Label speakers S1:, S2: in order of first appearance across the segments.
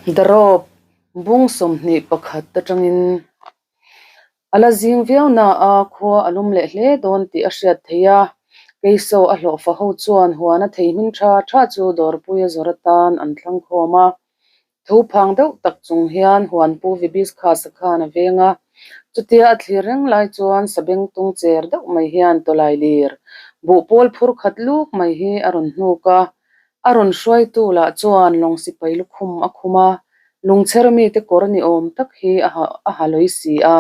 S1: The Rope bung 21 atangin a la zing viau na a, khua a lum leh hle dawn tih a hriat theih a. Keisaw a hlawhfa ho chuan huana thei hmin tha tha chu dawrpui a zawrh atan an thlang khawm a. Tho phang deuh tak chung hian huanpu Vibiscus-a khan a veng a. Chutia a thlir reng lai chuan sabengtung cher deuh mai hian tawlai lir buhpawl phur khat luk mai hi a rawn hnuk a. A rawn hruaitu lah chuan lawng sipai lukhum a khum a, lungchher mite kawr ni awm tak hi a ha a ha lawi si a.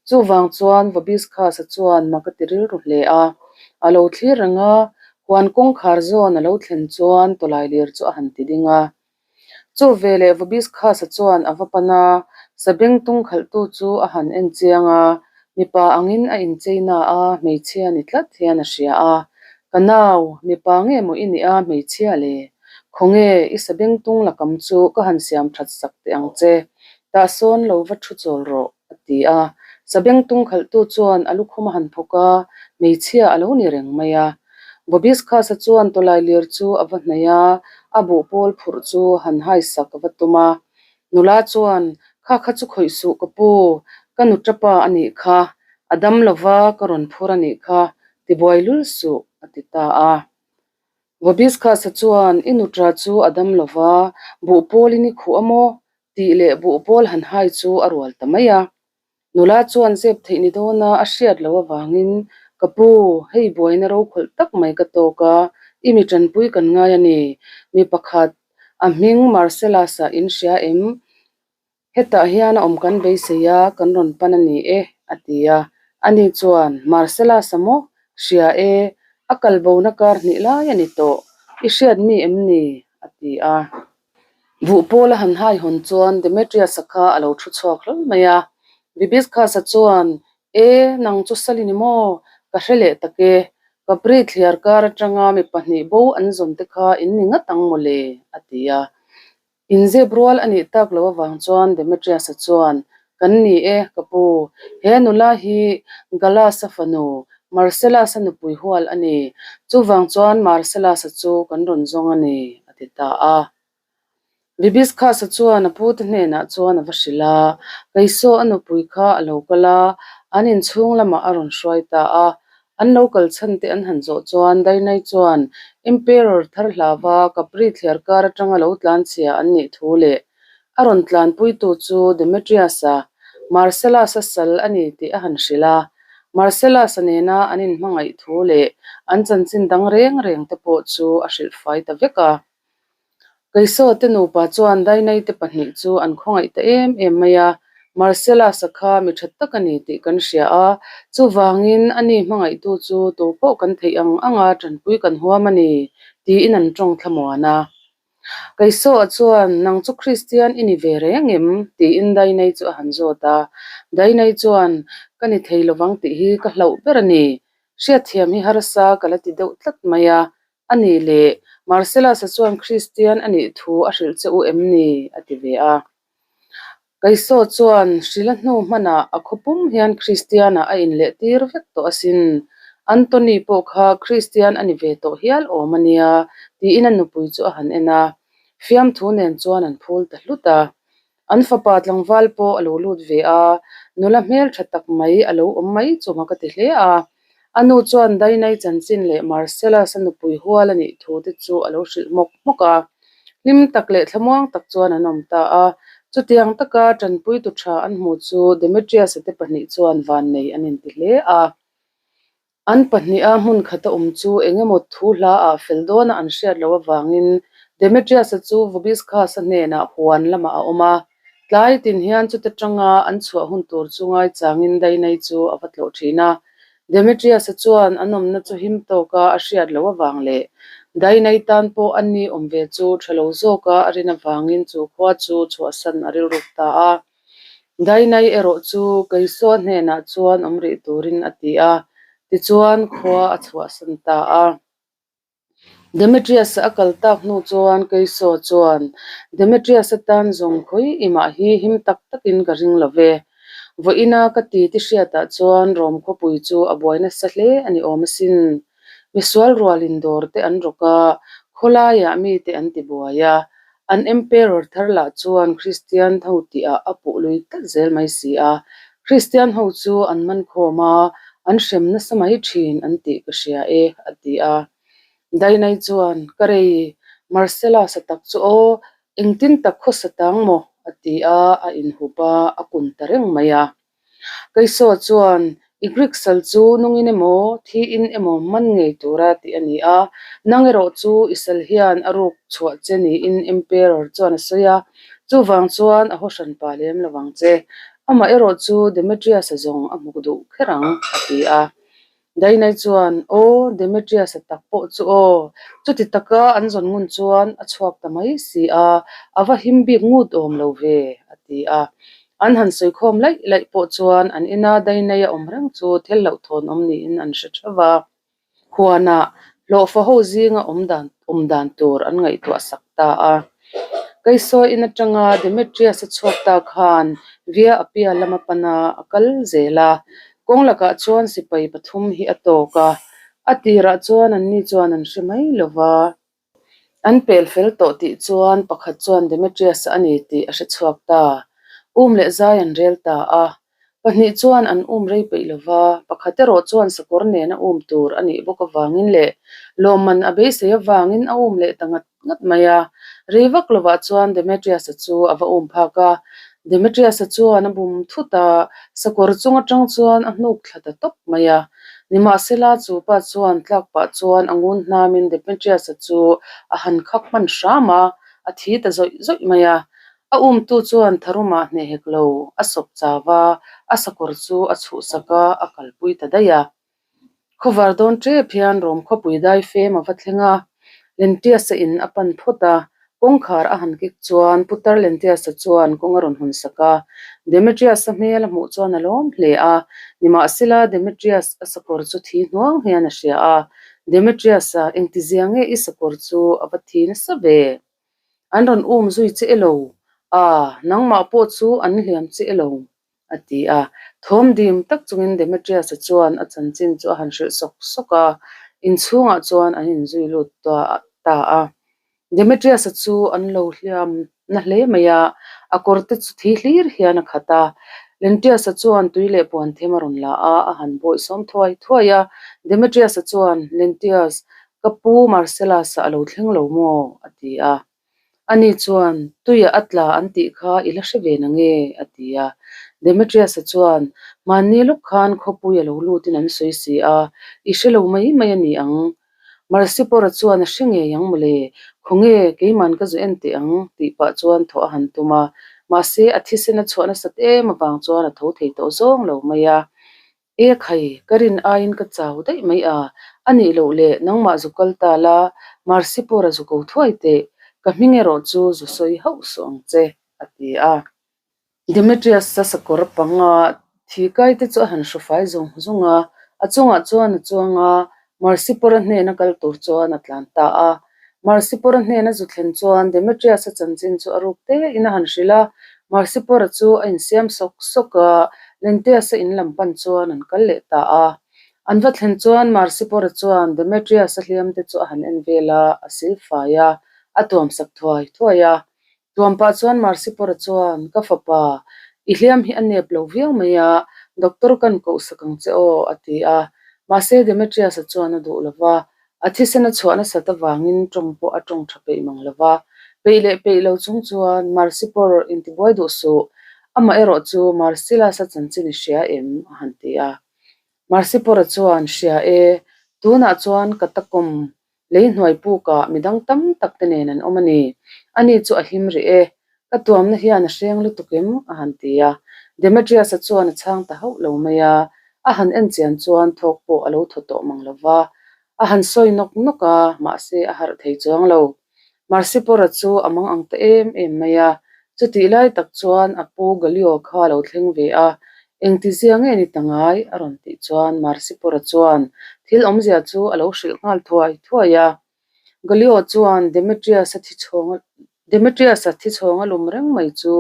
S1: Chuvang chuan Vabiscus-a chuan mak a ti rilru hle a. A lo thlir reng a, huan kawngkhar zawn a lo thlen chuan tawlai lir chu a han ti ding a. Chu veleh Vabiscus-a chuan a va pan a, sabengtung khalhtu chu a han en chiang a, mipa angin a inchei na a, hmeichhia ni tlat hian a hria a. Ka nau, mipa nge maw i nih a hmeichhia le? Khawnge, i sabengtung lakam chu ka han siam that sak teh ang che. Tah sawn lo va thu chawl rawh, a ti a. Sabengtung khalhtu chuan a lukhum a han phawk a, hmeichhia a lo ni reng mai a. Vobiscus-a chuan tawlai lir chu a va hnaih a, a buhpawl phurh chu han haisak a va tum a. Nula chuan, Kha kha chu khawih suh ka pu, ka nu tapa a nih kha, a dam lova ka rawn phur a nih kha, tibuai lul suh, a ti ta a. Vobiscus-a chuan, I nutra chu a dam lova, buhpawlin i khuh a maw? tih leh buhpawl han hai chu a rual ta mai a. Nula chuan zep theih ni dawna a hriat loh avangin, Ka pu, hei buaina rokhawlh tak mai ka tawk a, i mi tanpui kan ngai a ni. Mi pakhat, a hming Marcellus-a in hria em? Hetah hian a awm kan beisei a, kan rawn pan a ni e, a ti a. Ani chuan, Marcellus-a maw? Hria e, a kalbona kar hnih lai a ni tawh. I hriat mi em ni? a ti a. Buhpawl a han haihawn chuan Demetrius-a kha a lo thu chhuak hlawl mai a. Vibiscus-a chuan, E, nang chu sal i ni maw? Ka hre leh tak e. Capri thliar kar atanga mi pahnih bo an zawn te kha in ni ngat ang maw le? a ti a. Inzep rual a nih tak loh avang chuan Demetrius-a chuan, Kan ni e, ka pu. He nula hi Gallus-a fanu, Marcellus-a nupui hual a ni. Chuvang chuan Marcellus-a chu kan rawn zawng a ni, a ti ta a. Vibiscus-a chuan a pute hnenah chuan a va hrilh a, Keisaw a nupui kha a lo kal a, an inchhung lamah a rawn hruai ta a. An lo kal chhan te an han zawh chuan Dainai chuan Emperor thar hlava Capri thliar kar atanga lo tlanchhia an nih thu leh a rawn tlanpuitu chu Demetrius-a, Marcellus-a sal a ni tih a han hrilh a. Marcellus-a nena an inhmangaih thu leh an chanchin dang reng reng te pawh chu a hrilh fai ta vek a. Keisaw te nupa chuan Dainai te pahnih chu an khawngaih ta em em mai a, Marcellus-a kha mi tha tak a ni tih kan hria a, chuvangin a ni hmangaihtu chu tu pawh kan theih ang anga tanpui kan huam a ni, tiin an tawng thlamuan a. Keisaw-a chuan, Nang chu Kristian i ni ve reng em? tiin Dainai chu a han zawt a. Dainai chuan, Ka ni thei lovang tih hi ka hlauh ber a ni. Hriatthiam hi harsa ka la ti deuh tlat mai a, A nih leh, Marcellus-a chuan Kristian a nih thu a hrilh che u em ni? a ti ve a. Keisaw chuan hrila hnu hmanah a khawpum hian Kristian-ah a inleh tir vek tawh asin. Anthony pawh kha Kristian a ni ve tawh hial awm a nia, tiin a nupui chu a han en a. Fiamthu nen chuan an phul ta hlut a. An fapa tlangval pawh a lo lut ve a, nula hmeltha tak mai a lo awm mai chu mak a ti hle a. A nu chuan Dainai chanchin leh Marcellus-a nupui hual a nih thu te chu a lo hrilh hmawk hmawk a. Hlim tak leh thlamuang tak chuan an awm ta a. Chutiang taka tanpuitu tha an hmuh chu Demetrius-a te pahnih chuan vannei an inti hle a. An pahniha hmun khata awm chu eng emaw thu hla ah fel dawna an hriat loh avangin Demetrius-a chu Vobiscus-a hnenah huan lamah a awm a. Tlai tin hian chuta tanga an chhuah hun tur chu ngaichangin Dainai chu a va tlawh thin a. Demetrius-a chuan an awmna chu him tawka a hriat loh avang leh Dainai tan pawh a ni awm ve chu tha lo zawka a rin avangin chu khua chu chhuahsan a rilruk ta a. Dainai erawh chu Keisaw hnenah chuan awm rih turin a ti a, tichuan khua a chhuahsan ta a. Demetrius-a a kal tak hnu chuan Keisaw chuan, Demetrius-a tan zawng khawi imah hi him tak takin ka ring lo ve. Vawiina ka ti ti hriatah chuan Rom khawpui chu a buai nasa hle a ni awm asin. Misual rualin dawr te an rawk a, khawlaiah mite an ti buai a. An Emperor thar lah chuan Kristian ho tihah a puh lui tlat zel mai si a. Kristian ho chu an man khawm a, an hrem nasa mai thin an tih ka hria e, a ti a. Dainai chuan, Ka rei, Marcellus-a tak chu aw, engtin tak khawsa tang maw? a ti a, a inhup a, a kun ta reng mai a. Keisaw chuan, I Greek sal chu nungin emaw, thiin emaw man ngei tura tih a ni a, nang erawh chu i sal hian a ruk chhuah che niin Emperor chuan a sawi a, chuvang chuan a haw hran pah lem lo vang che. Amah erawh chu Demetrius-a zawng a hmuk duh kher ang, a ti a. Dainai chuan, Aw, Demetrius-a tak pawh chu aw, chuti taka an zawn ngun chuan a chhuak ta mai si a, a va him bik ngut awm lo ve, a ti a. An han sawikhawm laih laih pawh chuan an ina Dainai a awm reng chu thil hlauhthawn awm niin an hre theuh va. Huanah hlawhfa ho zinga awm dan awm dan tur an ngaihtuah sak ta a. Keisawi in atanga Demetrius-a chhuak ta khan Via Appia lama pana a kal zel a, kawng lakah chuan sipai pathum hi a tawk a, a tirah chuan anni chuan an hre mai lo va. An pel fel tawh tih chuan pakhat chuan Demetrius-a a ni tih a hre chhuak ta. Um leh zai an rel ta a. Pahnih chuan an um rei peih lo va, pakhat erawh chuan sakawr nena um tur a nih bawk avangin leh lawmman a beisei avangin a um leh ta ngat ngat mai a. Rei vak lovah chuan Demetrius-a chu a va um phak a. Demetrius-a chuan a bum thut a, sakawr chung atang chuan a hnuk thla ta tawp mai a. Nimahsela, chu pa chuan tlak pah chuan a ngun hnamin Demetrius-a chu a han khak hman hram a, a thi ta zawih zawih mai a. A umtu chuan tharumah hneh hek lo, a sawp chau a, a sakawr chu a chhuhsak a, a kalpui ta daih a. Khawvar dawn tep hian Rom khawpui dai fem a va thleng a, Lentias-a in a pan phawt a, kawngkhar a han kik chuan Putar Lentias-a chuan kawng a rawn hawn sak a. Demetrius-a hmel a hmuh chuan a lawm hle a, nimahsela Demetrius-a sakawr chu thi hnuang hian a hria a, Demetrius-a engtizia nge i sakawr chu a va thi nasa ve? An rawn um zui che elo? A, nangmah pawh chu an hliam che elo? a ti a. Thawm dim tak chungin Demetrius-a chuan a chanchin chu a han hrilh sawk sawk a, inchhungah chuan an inzui lut ta a. Demetrius-a chu an lo hliam na hle mai a, a kawr te chu thi hlir hian a khat a. Lentius-a chuan tui leh puan them a rawn la a, a han bawihsawm thuai thuai a. Demetrius-a chuan, Lentius, ka pu Marcellus-a a lo thleng lo maw? a ti a. Ani chuan, Tuiah a tla an tih kha i la hre ve na nge? a ti a. Demetrius-a chuan, Mahni lawk khan khawpui a lo lutin an sawi si a, i hre lo mai mai a ni ang. Marsipora chuan a hre ngei ang mawle, khawnge keiman ka zu en teh ang tih pah chuan thawh a han tum a, mahse a thisen a chhuah nasat em avang chuan a tho thei tawh zawng lo mai a. E khai, ka rin aiin ka chau daih mai a, a nih loh le nangmah zu kal ta la, Marsipora zu ko thuai teh, ka hming erawh chu zu sawi hauh suh ang che, a ti a. Demetrius-a sakawr panga thi kai te chu a han hru fai zung zung a, a chungah chuan a chuang a, Marsipora hnena kal tur chuan a tlan ta a. Marsipora hnena zu thlen chuan Demetrius-a chanchin chu a ruk tein a han hrilh a, Marsipora chu a insiam sawk sawk a, Lentius-a in lam pan chuan an kal leh ta a. An va thlen chuan Marsipora chuan Demetrius-a hliam te chu a han en vel a, a silfai a, a tuamsak thuai thuai a. Tuam pah chuan Marsipora chuan, Ka fapa, i hliam hi a nep lo viau mai a, doctor kan koh sak ang che aw, a ti a. Mahse Demetrius-a chuan a duh lo va, a thisen a chhuah nasat avangin tawng pawh a tawng tha peih mang lo va. Peih leh peih lo chung chuan, Marsipor, intibuai duh suh, amah erawh chu Marsilas-a chanchin i hria em? a han ti a. Marsipora chuan, Hria e, tunah chuan ka takawm Lei hnuai pukah midang tam tak te nen an awm a ni. Ani chu a him rih e. Ka tuamna hian a hreng lutuk em? a han ti a. Demetrius-a chuan a chhang ta hauh lo mai a. A han en chian chuan thawk pawh a lo thaw tawh mang lo va. A han sawi nawk nawk a, mahse a harh thei chuang lo. Marsipora chu a mang ang ta em em mai a. Chutih lai tak chuan a pu Galio kha a lo thleng ve a, Engtizia nge ni ta ngai? a rawn tih chuan Marsipora chuan thil awmzia chu a lo hrilh nghal thuai thuai a. Galio chuan Demetrius-a thi chhawng Demetrius-a thi chhawng a lum reng mai chu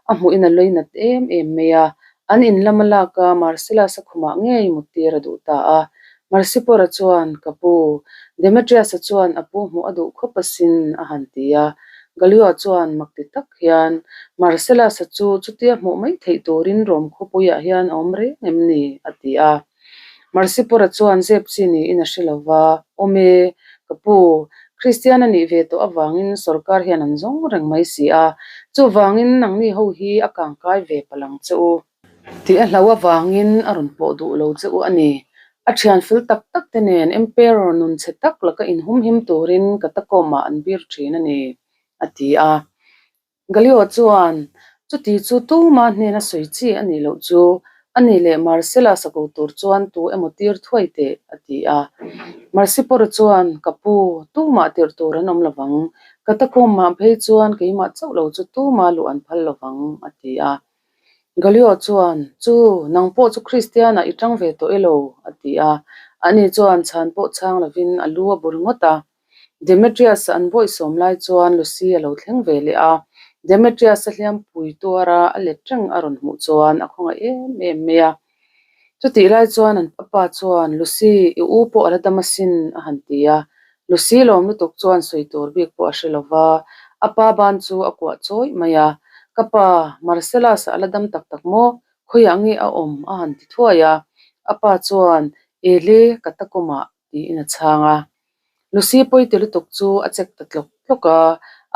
S1: a hmuhin a lei nat em em mai a. An in lama laka Marcellus-a khumah ngei muttir a duh ta a. Marsipora chuan, Ka pu, Demetrius-a chuan a pu hmuh a duh khawp asin, a han ti a. Galio chuan mak ti tak hian, Marcellus-a chu chutia hmuh mai theih turin Rom khawpuiah hian a awm reng em ni? a ti a. Marcipora chuan zep chi niin a hre lo va, Awm e, ka pu, Kristian a nih ve tawh avangin sorkar hian an zawng reng mai si a, chuvangin nangni ho hi a kangkai ve palh ang che u. Tih a hlauh avangin a rawn pawh duh lo che u a ni. A thian fel tak tak te nen Emperor nun chhe tak laka inhumhim turin Catacomb-ah an bir thin a ni, a ti a. Galio chuan, Chuti chu tuma hnena sawi chi a nih loh chu, a ni leh Marcellus a ko tur chuan tu emaw tir thuai teh, a ti a. Marcipora chuan, Ka pu, tumah tirh tur an awm lovang. Catacomb-ah phei chuan keimah chauh lo chu tuma luh an phal lovang, a ti a. Galio chuan, Chu, nang pawh chu Kristianah i tang ve tawh elo? a ti a. Ani chuan chhan pawh chhang lovin a lu a bu ringawt a. Demetrius-a an bawihsawm lai chuan Lucy a lo thleng ve leh a. Demetrius-a hliampui tuara a let reng a rawn hmuh chuan a khawngaih em em mai a. Chutih lai chuan an pa chuan, Lucy, i u pawh a la dam asin, a han ti a. Lucy lawm lutuk chuan sawi tur bik pawh a hre lo va, a pa ban chu a kuah chawih mai a. Ka pa, Marcellus-a a la dam tak tak maw? Khawiah nge a awm? a han ti thuai a. A pa chuan, Ele, ka takawmah, tiin a chhang a. Lucy pawi ti lutuk chu a chek ta tlawk tlawk a,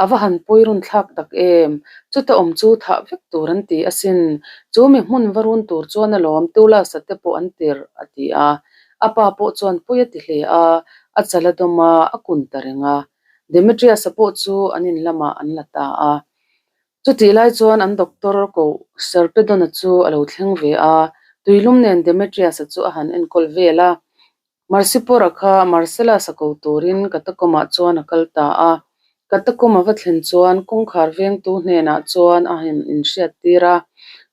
S1: a va han pawi run thlak tak em, chuta awm chu thah vek tur an ti asin, chu mi hmun va run tur chuan alawm Tulasa te pawh an tirh a ti a, a pa pawh chuan pawi a ti hle a, a chal a dawm a, a kun ta reng a. Demetrius-a pawh chu an in lamah an la ta a. Chutih lai chuan an doctor koh Sarpedon-a chu a lo thleng ve a, tuilum nen Demetrius-a chu a han enkawl vel a. Marcipora kha Marcellus-a ko turin Catacomb-ah chuan a kal ta a. Catacomb a va thlen chuan kawngkhar vengtu hnenah chuan a han inhriattir a.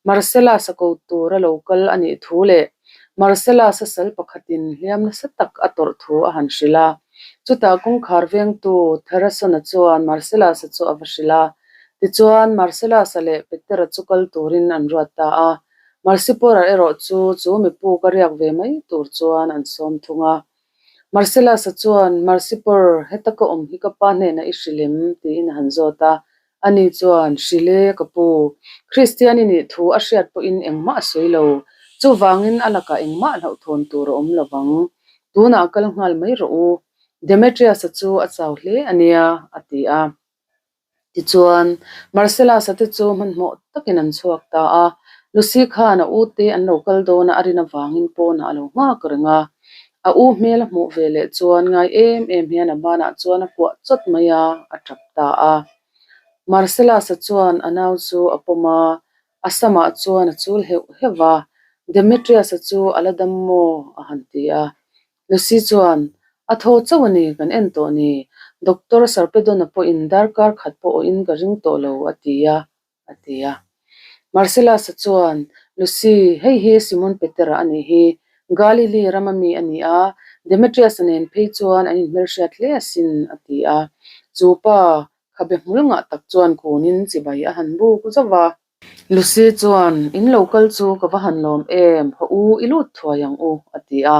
S1: Marcellus-a ko tur a lo kal a nih thu leh Marcellus-a sal pakhatin hliam nasa tak a tawrh thu a han hrilh a. Chutah kawngkhar vengtu Therason-a chuan Marcellus-a chu a va hrilh a. Tichuan, Marcellus-a leh Petera chu kal turin an ruat ta a. Marcipora erawh chu chu mipu ka riak ve mai tur chuan an sawm thung a. Marcellus-a chuan, Marcipor, heta ka awm hi ka pa hnenah i hrilh em? tiin a han zawt a. Ani chuan, Hrilh e, ka pu. Kristian i nih thu a hriat pawhin engmah a sawi lo. Chuvangin a lakah engmah hlauhthawn tur a awm lo vang. Tunah kal nghal mai rawh u. Demetrius-a chu a chau hle a nia, a ti a. Tichuan, Marcellus-a te chu hmanhmawh takin an chhuak ta a. Lucy khan a u te an lo kal dawn a, a rin avangin pawnah a lo nghak reng a. A u hmel a hmuh ve leh chuan ngai em em hian a banah chuan a kuah chawt mai a, a tap ta a. Marcellus-a chuan a nau chu a pawm a, a samah chuan a chul heuh heuh va, Demetrius-a chu a la dam maw? a han ti a. Lucy chuan, A thaw chauh a ni, kan en tawh ni. Doctor Sarpedon-a pawhin darkar khat pawh awhin ka ring tawh lo, a ti a, a ti a. Marcellus-a chuan, Lucy, hei hi Simon Petera a nih hi. Galilee rama mi a ni a, Demetrius-a nen phei chuan an inhmelhriat hle asin, a ti a. Chu pa khabe hmul ngah tak chuan kunin chibai a han buk zauh va. Lucy chuan, In lo kal chu ka va han lawm em, haw u, i lut thuai ang u, a ti a.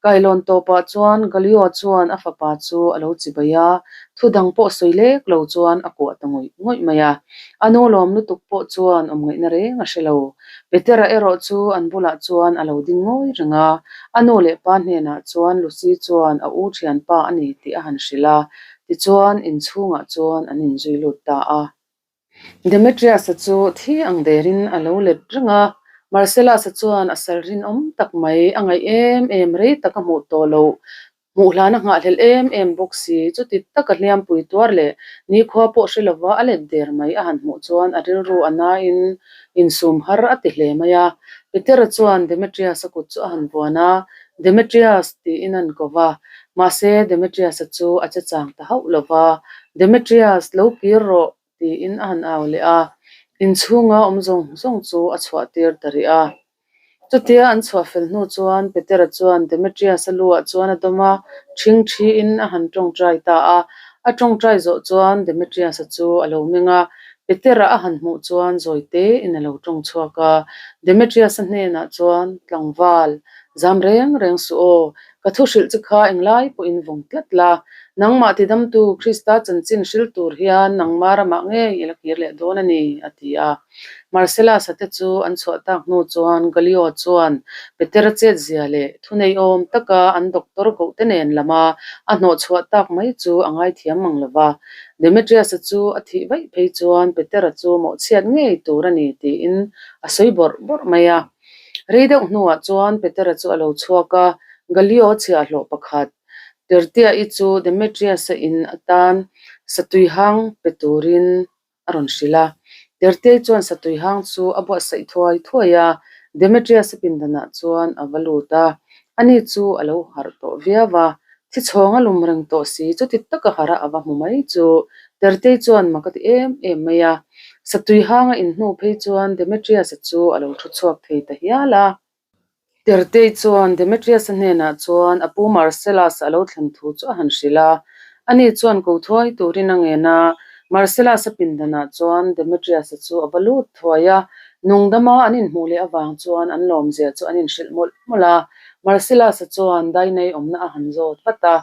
S1: Kailawn tawpah chuan Galio chuan a fapa chu a lo chibai a, thu dang pawh sawi lek lo chuan a kuah ta ngawih ngawih mai a. A nu lawm lutuk pawh chuan awm ngaihna reng a hre lo. Petera erawh chu an bulah chuan a lo ding ngawi reng a, a nu leh pa hnenah chuan Lucy chuan a u thianpa a ni tih a han hrilh a, tichuan inchhungah chuan an inzui lut ta a. Demetrius-a chu thi ang derin a lo let reng a, Marcellus-a chuan a sal rinawm tak mai, a ngaih em em, rei tak a hmuh tawh loh, hmuh hlan a nghahhlelh em em bawk si, chuti taka hliampui tuar leh nikhua pawh hre lova a let der mai a han hmuh chuan a rilru a nain insum har a ti hle mai a. Petera chuan Demetrius-a kut chu a han vuan a, Demetrius tiin an ko va, mahse Demetrius-a chu a che chang ta hauh lo va, Demetrius, lo kir rawh tiin a han au leh a, inchhunga awm zawng zawng chu a chhuah tir ta rih a. Chutia an chhuah fel hnu chuan Petera chuan Demetrius-a luah chuan a dawm a, ṭhing ṭhiin a han ṭawngṭai ta a. A ṭawngṭai zawh chuan Demetrius-a chu a lo meng a, Petera a han hmuh chuan zawi tein a lo ṭawng chhuak a. Demetrius-a hnenah chuan, Tlangval, zam reng reng suh aw, Ka thu hrilh che kha englai pawhin vawng tlat la. Nangmah tidamtu Krista chanchin hril tur hian nangma ramah ngei i la kir leh dawn a ni, a ti a. Marcellus-a te chu an chhuah tak hnu chuan Gallio chuan Petera chetzia leh thuneiawm taka an doctor kohte nen lama a hnawhchhuah tak mai chu a ngaithiam mang lo va. Demetrius-a chu a thih vaih phei chuan Petera chu mawhchhiat ngei tur a ni tiin a sawi bawrh bawrh mai a. Rei deuh hnuah chuan Petera chu a lo chhuak a, Gallio chhiahhlawh pakhat Tertia-i chu Demetrius-a in atan satui hang pe turin a rawn hrilh a. Tertia-i chuan satui hang chu a buatsaih thuai thuai a, Demetrius-a pindanah chuan a va lut a. Ani chu a lo harh tawh viau a, thi chhawng a lum reng tawh si, chuti taka harh a a va hmu mai chu Tertia-i chuan mak a ti em em mai a. Satui hang a inhnu phei chuan Demetrius-a chu a lo thu chhuak thei ta hial a. Tertei chuan Demetrius-a hnenah chuan a pu Marcellus-a a lo thlen thu chu a han hrilh a. Ani chuan ko thuai turin a ngen a, Marcellus-a pindanah chuan Demetrius-a chu a va lut thuai a. Nungdama an inhmuh leh avang chuan an lawmzia chu an inhrilh mawlh mawlh a. Marcellus-a chuan Dainei awmna a han zawt vat a.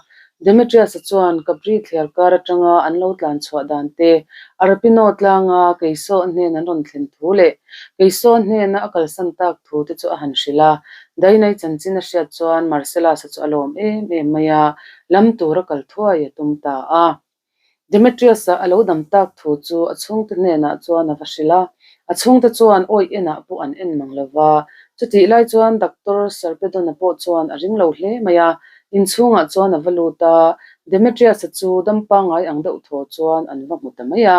S1: Demetrius-a chuan Capri thliar kar atanga an lo tlan chhuah dan te, Arpino tlanga Keisaw hnen an rawn thlen thu leh Keisaw hnena a kalsan tak thu te chu a han hrilh a. Dainai chanchin a hriat chuan Marcellus-a chu a lawm em em mai a, lam tura kal thuai a tum ta a. Demetrius-a a lo dam tak thu chu a chhungte hnenah chuan a va hrilh a, a chhungte chuan awih enah pawh an en mang lo va. Chutih lai chuan Doctor Sarpedon-a pawh chuan a ring lo hle mai a, inchhungah chuan a va lut a, Demetrius-a chu dam pangngai ang deuh thaw chuan an va hmu ta mai a.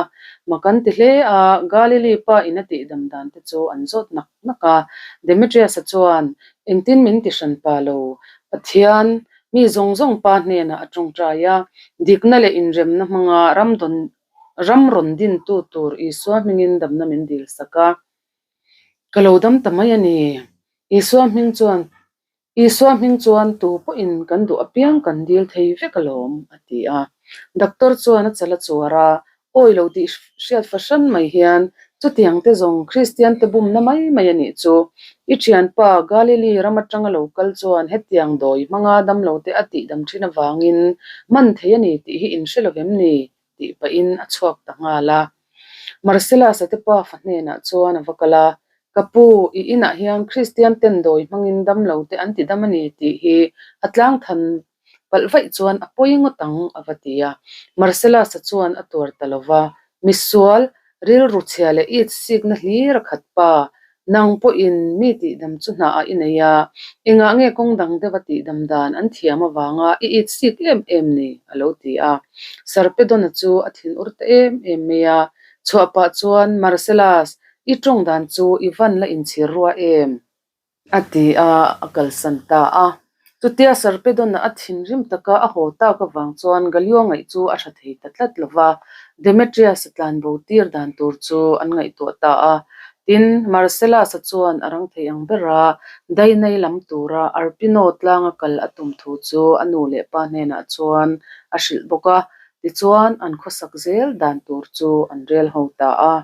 S1: Mak an ti hle a, Galili pa in a tihdam dan te chu an zawt nak nak a. Demetrius-a chuan, Engtin min ti hran pa lo, Pathian Mi zawng zawng pa hnenah a tawngtai a, dikna leh inremna hmanga ram dawn ram rawn dintu tur Isua hmingin damna min dil sak a. Ka lo dam ta mai a ni. Isua hming chuan Isua hming chuan tu pawhin kan duh apiang kan dil thei vek alawm, a ti a. Doctor chuan a chal a chuar a, Awi lo tih hriat fahran mai hian chutiang te zawng Kristian te bumna mai mai a nih chu. I thianpa Galili ram atanga lo kal chuan hetiang dawi hmanga damlo te a tihdam thin avangin man thei a ni tih hi in hre lo vem ni? tih pahin a chhuak ta nghal a. Marcellus-a te pafa hnenah chuan a va kal a, Ka pu, i inah hian Kristian ten dawi hmangin damlo te an tidam a ni tih hi a tlangthan Palh vaih chuan a pawi ngawt ang, a va ti a. Marcellus-a chuan a tuar ta lo va, Misual, rilru chhia leh it sikna hlir a khat pa, nang pawhin mi tihdam chu hnaah i nei a, engah nge kawng dang deuha tihdam dan an thiam avanga i it sik em em ni? a lo ti a. Sarpedon-a chu a thinur ta em em mai a, chhuah pah chuan, Marcellus, i tawng dan chu i van la inchhir rua em? A ti a, a kalsan ta a. Chutia Sarpedon-a a thinrim taka a haw tak avang chuan Galio ngaih chu a tha thei ta tlat lo va, Demetrius-a tlanbo tir dan tur chu an ngaihtuah ta a. Tin, Marcellus-a chuan a rang thei ang bera Dainai lam tura Arpino tlanga kal a tum thu chu a nu leh pa hnenah chuan a hrilh bawk a, tichuan an khawsak zel dan tur chu an rel ho ta a.